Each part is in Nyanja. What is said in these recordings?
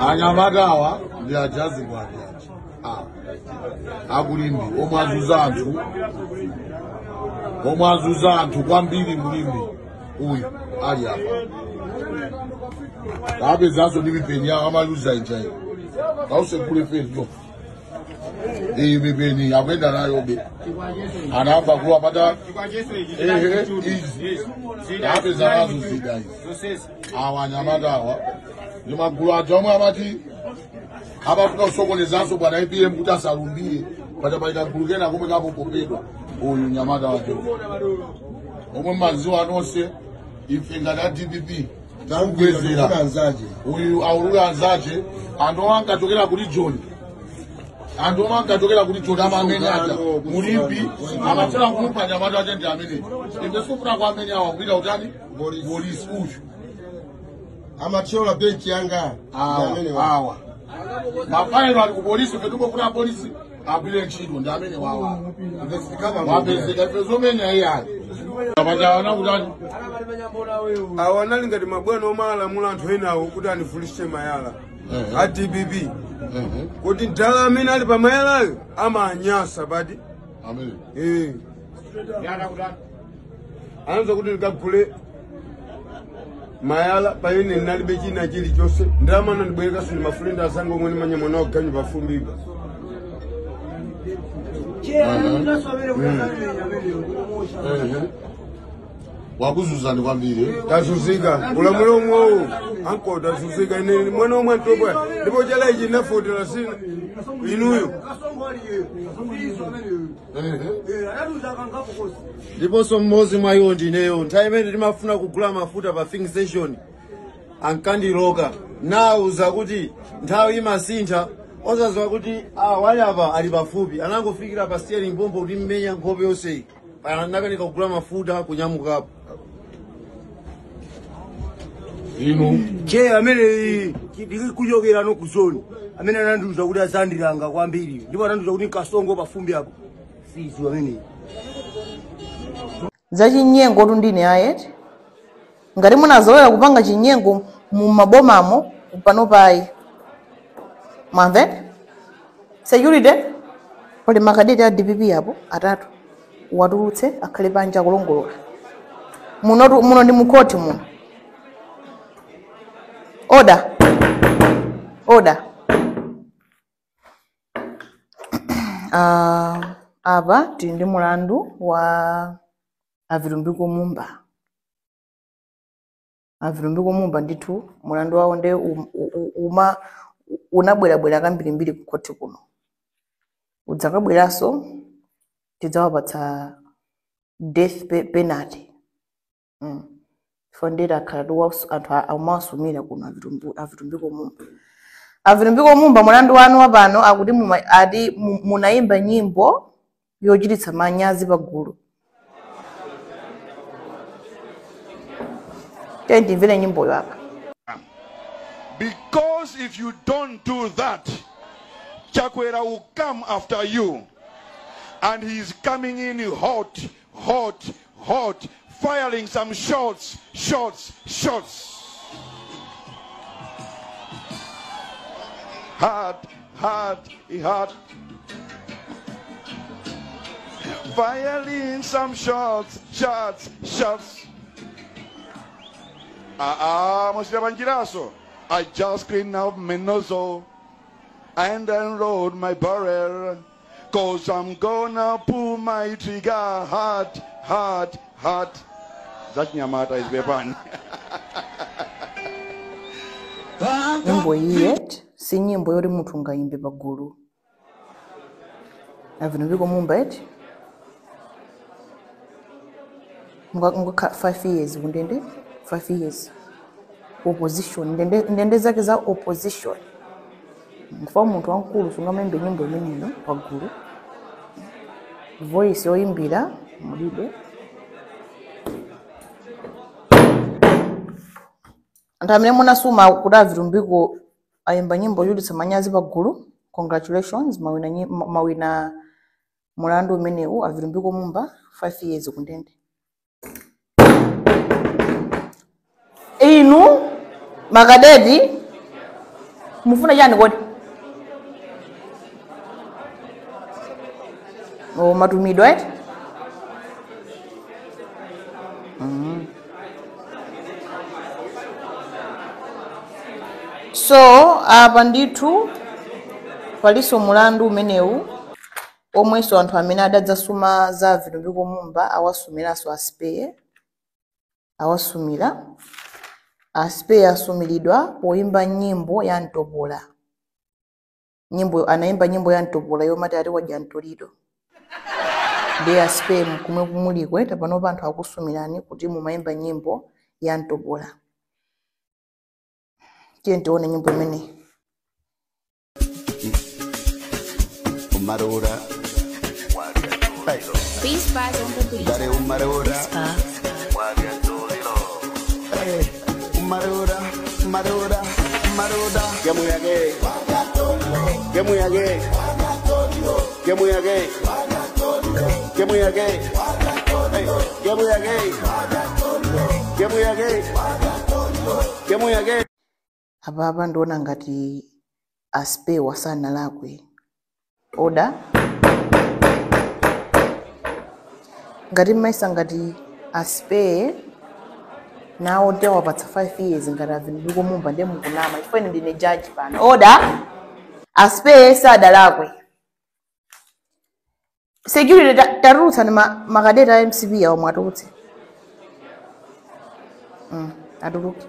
Anyamata awa ndi ajazi kwati aja awa akulimbi omwe azuza anthu, omwe azuza anthu kwambiri mulimbi. Uyu ali apa tapezanso ndi mipeni yawo amaluza ija iyo kausekule fezo iyi mipeni akuyenda nayobe anayamba kuwa pata ehe izi tapeza nazo zida izi. Awa anyamata awa ndi magulu aja omwe amati amafuna kusokonezanso bwana APM kuti asalumbire patapalika gulu kena komwe kapopopedwa. Uyu nyamata wake omwe maziwa anonse ife ngati a DPP takugwezera uyu aulule anzache anthu omwe ankachokera ku region, anthu omwe ankachokera ku region amamene aja mulimbi amafuna kumupha. Nyamata wache ndi amene ife sifuna kwa amene awa kupita utani polisi uyu amathyola benchi yanga. Awa awa mafailo ali ku polisi, ife tikufuna polisi agwire ntchito. Ndi amene wawa wapezeka ife zomenya iyayi apachawana kutani. Awa anali ngati mabwana omwe alamula anthu enawo kuti anifulise mayala a DPP kuti mdala amene ali pa mayalayo amanyasa pati. Amene eh anaweza kuti ndikagule mayala pamene ndinalibe china chilichonse. Ndalama anandibwerekaso ndi mafulenda azanga omwe ndimanya mwana wa ganyu pafumbipa. Ehe. Wakuzuzani kwambiri. Tazuzika ulamuliro omwewo anko tazuzika. Ine mwana omwe antobwa ndipo chala ichi ndinafotera sina inuyo. Ndiponso mmodzi mwa iwo ndineyo. Nthawi imene timafuna kugula mafuta pa filling station ankandiloka nawuza kuti nthawi imasintha, osadziwa kuti wali apa ali pafupi anangofikira pa steering pompo kuti mmenya nkhope yonseyi nakanika kugula mafuta kunyamukapo. Inu che amene ndikuchokera no kuzoni amene anandiuza kuti azandilanga kwambiri ndipo anandiuza kuti nkasongo pafumbi apo fizi amene za chinyengo tu ndine ayeti ngati munazolowera kupanga chinyengo mumabomamo pano payi mwamvete security pali makadeti a DPP apo atatu watulutse akhale panja kulongolola muno. Muno ndi mukhoti muno. Order, order. Apa tili ndi mulandu wa Avitumbiko Mumba. Avitumbiko Mumba ndithu mulandu wawo nde uma unabwerabwera kambirimbiri ku khoti kuno. Udzakabweranso tidzawapatsa death penalty. Fondera akhala anthu amawasumira kuno. Avitumbiko Mumba, Avitumbiko Mumba, mulandu wanu wapano akuti ati munayimba nyimbo yochititsa manyazi pagulu. Tiye ndimvere nyimboyo apa. Because if you don't do that, Chakwera will come after you. And he's coming in hot, hot, hot, firing some shots, shots, shots. Hot, hot, hot. Firing some shots, shots, shots. Ah, ah, Monsieur Banjiraso. I just cleaned up my nozzle and unload my barrel. 'Cause I'm gonna pull my trigger hard, hard, hard. That nyamata is weapon. Nyimbo iyi eti si nyimbo yoti munthu ungayimbe pagulu. Avitumbiko Mumba eti mungakhala 5 years kundende, 5 years opposition, ndende, ndende zake za opposition. Mfa munthu wamkulu sungamayimbe nyimbo imeneyo pagulu. Voice yoyimbira mulibe. Anthu amene munasuma kuti Avitumbiko ayimba nyimbo yochititsa manyazi pagulu, congratulations, mawina, mawina mulandu umenewu. Avitumbiko Mumba, 5 years kundende. Inu makadeti Mufuna chani kodi? O matumidwa eti? So apa ndithu palinso mulandu umenewu omwenso anthu amene adadzasuma za Vitumbiko Mumba awasumiranso asipeye, awasumira. Asipeye asumiridwa poimba nyimbo ya mtopola. Nyimbo anaimba nyimbo ya mtopola yomati ati wadya mtoliro. Ndiye asipeye kumwe kumulikwe tapanopa anthu akusumirani kuti mumayimba nyimbo ya mtopola. Tiye tione nyimbo imeneyi. Umarura. Dare umarura. Umarura, umarura, umarura. Que muy gay. Que muy gay. Que muy gay. Que muy gay. Que muy gay. Que muy gay. Que muy gay. Apa ndiona ngati asipewa sana lakwe. Oda ngati mmaisa ngati asipeye nawo ndi awapatsa 5 years ngati Vitumbiko Mumba ndiye mukunama chifukwa ine ndine judge pano. Oda asipeye sadalakwe. Security tatulutsa ni makadeti a MCP awo mwatulutse. Atuluke.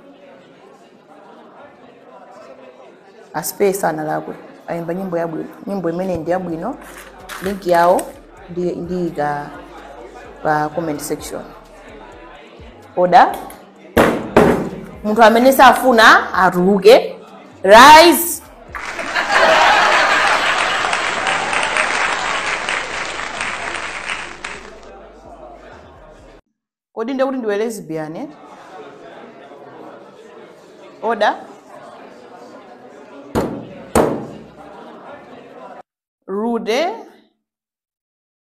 Asipeye sanalakwe. Ayimba nyimbo yabwino. Nyimbo imene ndi yabwino. Link yawo ndiyika pa comment section. Oda munthu amene safuna atuluke. Rise. Kodi ndiye kuti ndiwe lesbian eh? Oda Rude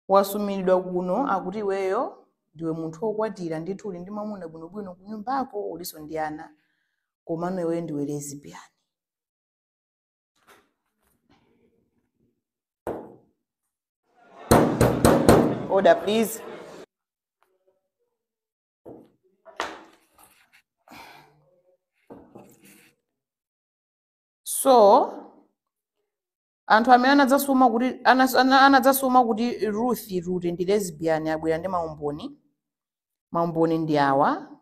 wasumiridwa kuno akuti iweyo ndiwe munthu wokwatira ndithu uli ndi mwamuna bwinobwino kunyumbako uliso ndi ana komano iweyo ndiwe lesbian. Order please. So anthu amene anadzasuma kuti anadzasuma kuti Ruth Rute ndi lesbian abwera ndi maumboni. Maumboni ndi awa.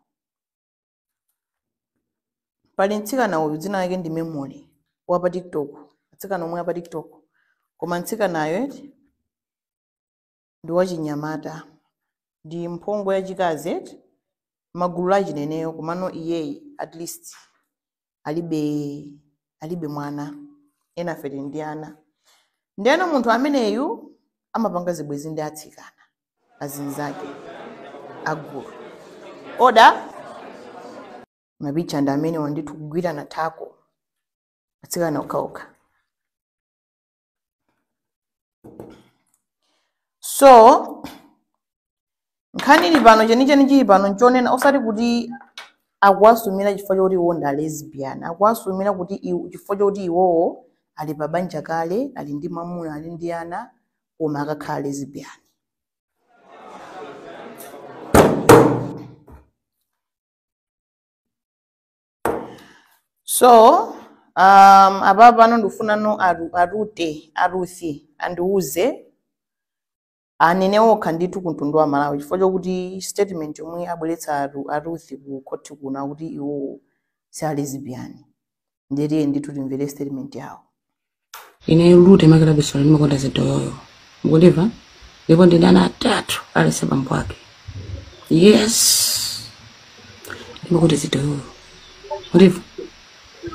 Pali mtsikana uyu dzina lake ndi Memory wa pa TikTok. Mtsikana omwe wa pa TikTok. Koma mtsikanayo eti ndi wachinyamata. Ndi mphongo yachikazi eti magulu achineneyo komano iyeyi at least alibe mwana. Ena fete ndi ana. Ndiyeno munthu ameneyu amapanga zibwenzi ndi atsikana azinzake agulu. Oda mapicha ndi amene wandithu kugwirana thako atsikana okhaokha. So nkhani ili pano chenicheni chili pano nchonena osati kuti akuwasumira chifukwa choti iwo ndi lesbian, akuwasumira kuti chifukwa choti iwowo ali pa banja kale, ali ndi mwamuna, ali ndi ana, koma akakhala lesbian. So apa pano ndifuna arute aruthi andiuze anene okha ndithu kumtundu wa Malawi chifukwa chokuti statement yomwe abweretsa aruthi ku khoti kuno kuti iwo si a lesbian. Ndiye ndithu timvere statement yawo. Ine Rute makalabisolo ndimakonda zidoyoyo. Mukuliva? Ndipo ndine ana atatu alese bambo ake. Yes. Ndimakonda zidoyoyo. Mukuliva?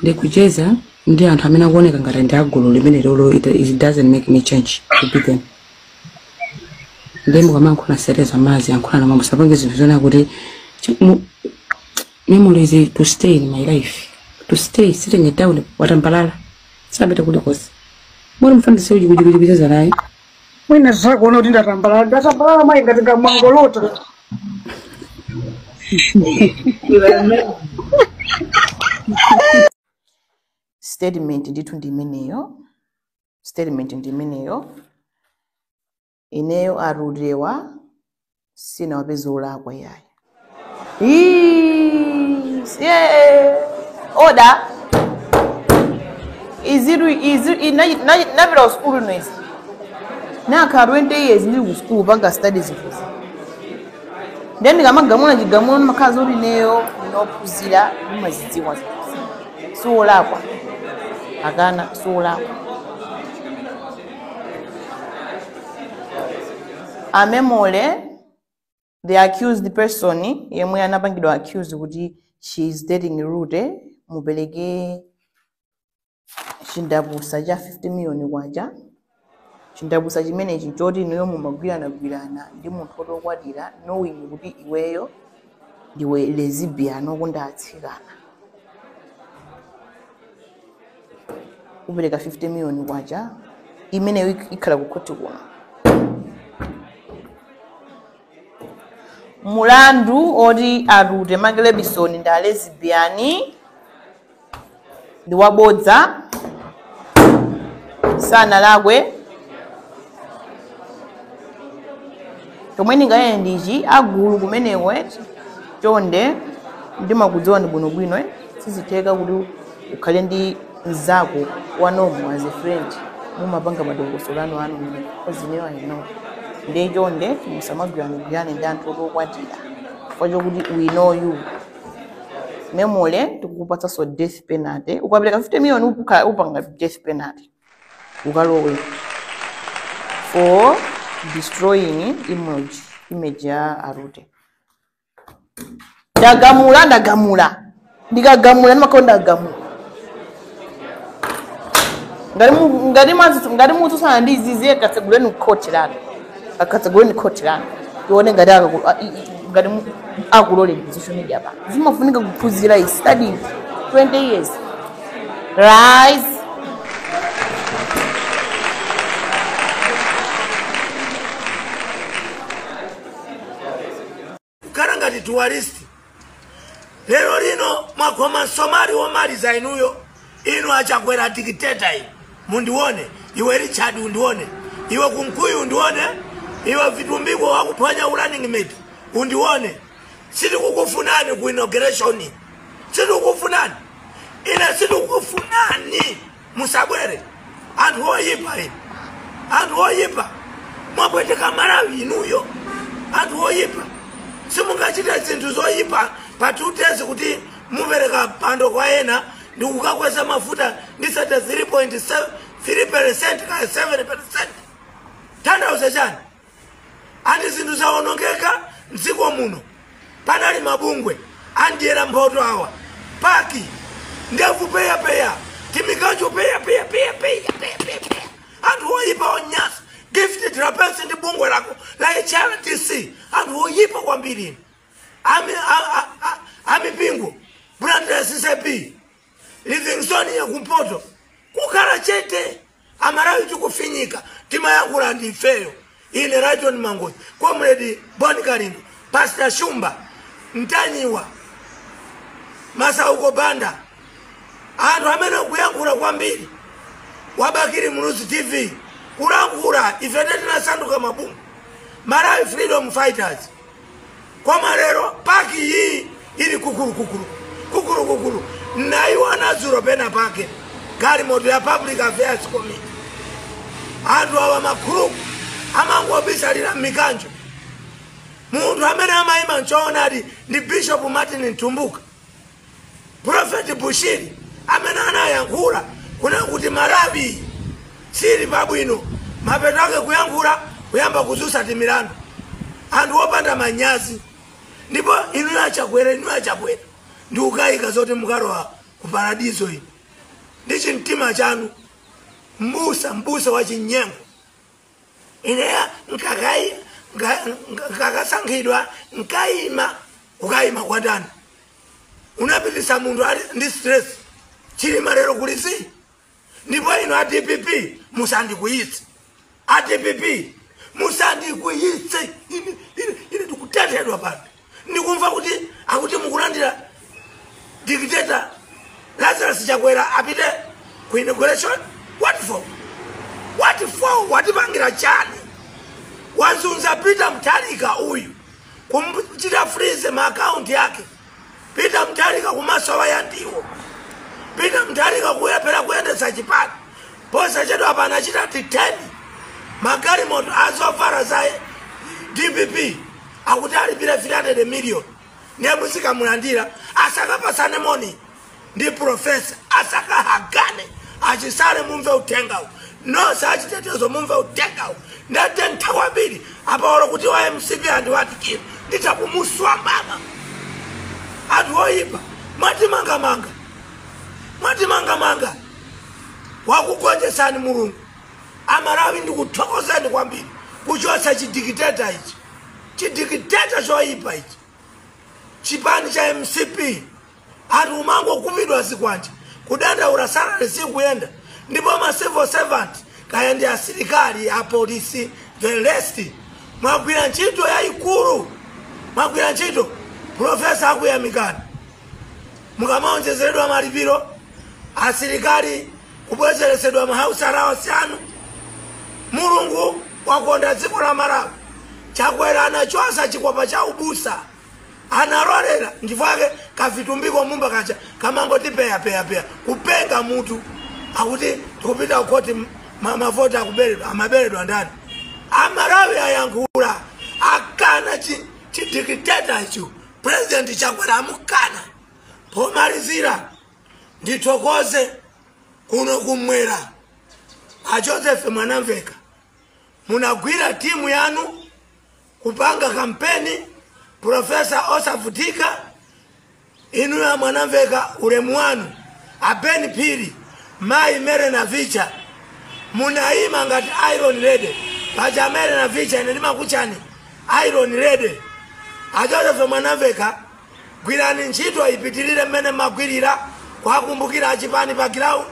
Ndikucheza ndi anthu amene akuoneka ngati ndi agulu limene lolo it doesn't make me change to be them. Ndiye mukamankhula sereza mazi ankhula na mambo sapange zinthu zoona kuti memories to stay in my life. To stay sitting down watambalala. Sabeta kulikosi. Mbona mfandisi uji kujikujibiza naye? Mwina zakuona kuti ndatambalala, ndatambalala mayi ngati ngamwangolota. Statement ndithu ndi imeneyo, statement ndi imeneyo. Ineyo arudewa sinawapeza olakwa yayi. Yeah. Order. Iziru izi inapita ku sukulu ino izi. Nakhala 20 years ndili ku sukulu panga studies izi. Then ndikamagamula chigamulo ndimakhala zoti ineyo ndinophunzira, ndimazidziwa zinthu. Siwolakwa. Akana siwolakwa. Amemole the accused person yemwe anapangidwa accused kuti she is dating Rute, mupereke chindapusa cha 50 million kwacha. Chindapusa chimenechi choti inuyo mumagwiranagwirana ndi munthu wotokwatira, knowing kuti iweyo ndiwe lesbian okonda atsikana. Upereka 50 million kwacha imeneyo ikhala ku khoti kuno. Mulandu oti Arute Makelebisoni ndi a lesbian ndi wabodza, sanalakwe. Chomwe ndinganene ndichi agulu kumeneko chonde ndimakudziwani bwinobwino, sizitheka kuti ukhale ndi mzako wanomo as a friend, mumapanga madongosolo anu anu because ineyo I know. Ndiye chonde musamagwiranagwirane ndi anthu otokwatira chifukwa chokuti we know you. Memole tikukupatsanso death penalty. Ukapereka 50 million upanga death penalty, ukalowe for destroying image ya Arute. Ndagamula, ndagamula, ndikagamula ndimakhala ndagamula. Ngati mutsutsana ndi izizi, katseguleni khoti lanu, akatseguleni khoti lanu tione ngati ngati akuloleni ku social media pa. Zimafunika kuphunzira, I studied 20 years. Rise. Kukhala ngati tourist lero lino mwakhoma msomali womaliza inuyo, inu achakwera dictator inu. Mundione iwe Richard, undione iwe Kunkuyu, undione iwe Vitumbiko wakuphwanya running mate, undione. Sitikukufunani ku inauguration, sitikukufunani, ine sitikukufunani, musabwere. Anthu oyipa inu, anthu oyipa, mwapweteka Malawi inuyo, anthu oyipa. Simungachite zinthu zoyipa pa 2 days kuti mupereka pando kwa ena ndi kukakweza mafuta ndi 33.3% ka 7%. Tanthauza chani? Andi zinthu zawonongeka mdziko muno. Panali mabungwe andiyera mphoto awa paki ndevu peyapeya timikanjo peya peya peya peya peya peya peya, anthu oyipa onyasa. Gift Trapence ndi bungwe lako la HRDC, anthu oyipa kwambiri. Amipingo Blantyre CCP Livingstone ya kumpoto kukhala chete. Amalawi tikufinyika, timayankhula ndi ifeyo. Ine Rajon Mangochi, Comrade Boni Kalindo, Pastor Shumba Mtanyiwa, Masauko Banda, anthu amene kuyankhula kwambiri, wabakiri Muluzi TV kulankhula, ife tinasanduka mabungu Malawi Freedom Fighters. Koma lero paki iyi ili kukulu kukulu kukulu kukulu, naiona dzulo pena pake galimoto ya Public Affairs Committee. Anthu awa makhuluku amangobisalira m'mikanjo. Munthu amene amayima nchoonadi ndi Bishop Martin Ntumbuka, Prophet Bushiri amene anayankhula kuna kuti Malawi sili pabwino, mapeto ake kuyankhula kuyamba kuzusa timilandu. Anthu opanda manyazi. Ndipo inu achakwera, inu achakwera, ndi ukayika zoti mukalowa ku paradiso ino ndi chimtima chanu. Mbusa, mbusa wa chinyengo. Ineya nkakasankhidwa nkayima, kukayima kwatani? Unapitisa munthu ali ndi stress. Chilima lero kulisi. Ndipo inu a DPP musandikwiyitse, a DPP musandikwiyitse. Ine ndikutetedwa pano, ndikumva kuti akuti mukulandira dictator Lazarus Chakwera apite. Ku inauguration? What for? What for? Watipangira chani? Wazunza Peter Mutharika uyu, kumchita freeze maakaunti yake. Peter Mutharika kumasowa ya ndiwo. Peter Mutharika kuyapera kuyendesa chipani. Posachedwa apa anachita detain magalimoto azofara za DPP, akuti alipire 300 million. Ndiye muzikamulandira. Asakapasane moni ndi professor, asakahagane. Achisale, mumve utengawu. Nonse achitetezo, mumve utengawu. Ndatentha kwambiri apaolo kuti wa MCP andiwatikira, nditakumuswa mama. Anthu oyipa, mwatimangamanga, mwatimangamanga, wakugonjesani Mulungu. Amalawi, ndikuthokozeni kwambiri kuchotsa chidikiteta ichi, chidikiteta choyipa ichi, chipani cha MCP. Anthu umangokupidwa zikwanje, kudandaula salary sikuyenda. Ndipo ma civil servant, kaya ndi asilikali, apolisi, the rest, mwagwira ntchito yayikulu, mwagwira ntchito. Professor akuyamikani mukamaonjezeredwa malipiro, asilikali kubwezeresedwa ma house allowance anu. Mulungu wakonda dziko la Malawi. Chakwera anachosa chikwapa cha ubusa, analolera ndifake kavitumbiko mumba kacha kamangoti peya peya peya, kupenga mutu, akuti tikupita kukoti, mavoti akuberedwa. Amaberedwa ndani? Amalawi ayankhula, akana chidikiteta icho. President Chakwera amukana. Pomalizira, ndithokoze kuno kumwera, a Joseph Mwanamveka, munagwira timu yanu kupanga kampeni, professor osavutika. Inu ya Mwanamveka, ulemu wanu. Abeni Piri, Mai Mere na Vicha, munaima ngati Iron Lady. Paja Mere na Vicha ine ndimakuchani Iron Lady. A Joseph Mwanamveka, gwirani ntchito ipitirire mmene magwirira, kwakumbukira achipani pa ground,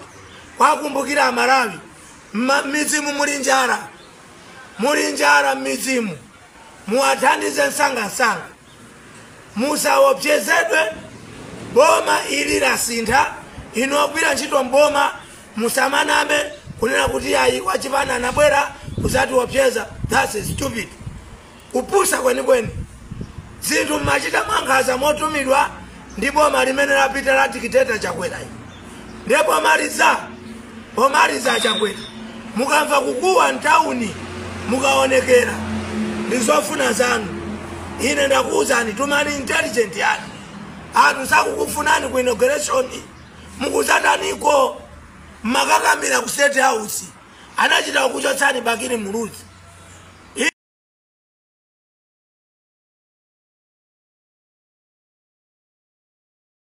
kwakumbukira Amalawi. Mizimu muli njala, muli njala m'mizimu, muwathandize msangamsanga, musaopsezedwe. Boma ili lasintha. Inu ogwira ntchito mboma, musamaname kunena kuti ayi, wachipani anabwera kuzatiopseza. That's stupid, kupusa kwenikweni. Zinthu mmachita mwankhanza motumidwa ndi boma limene lapita la dikiteta Chakwera. Ndiye pomaliza, pomaliza, Chakwera, mukamva kukuwa mtawuni, mukaonekera, ndi zofuna zanu. Ine ndakuwuzani, tumani intelligent yanu. Anthu sakukufunani ku inauguration. Mukuzataniko makakamira ku State House? Anachita kukuchotsani Bakili Muluzi.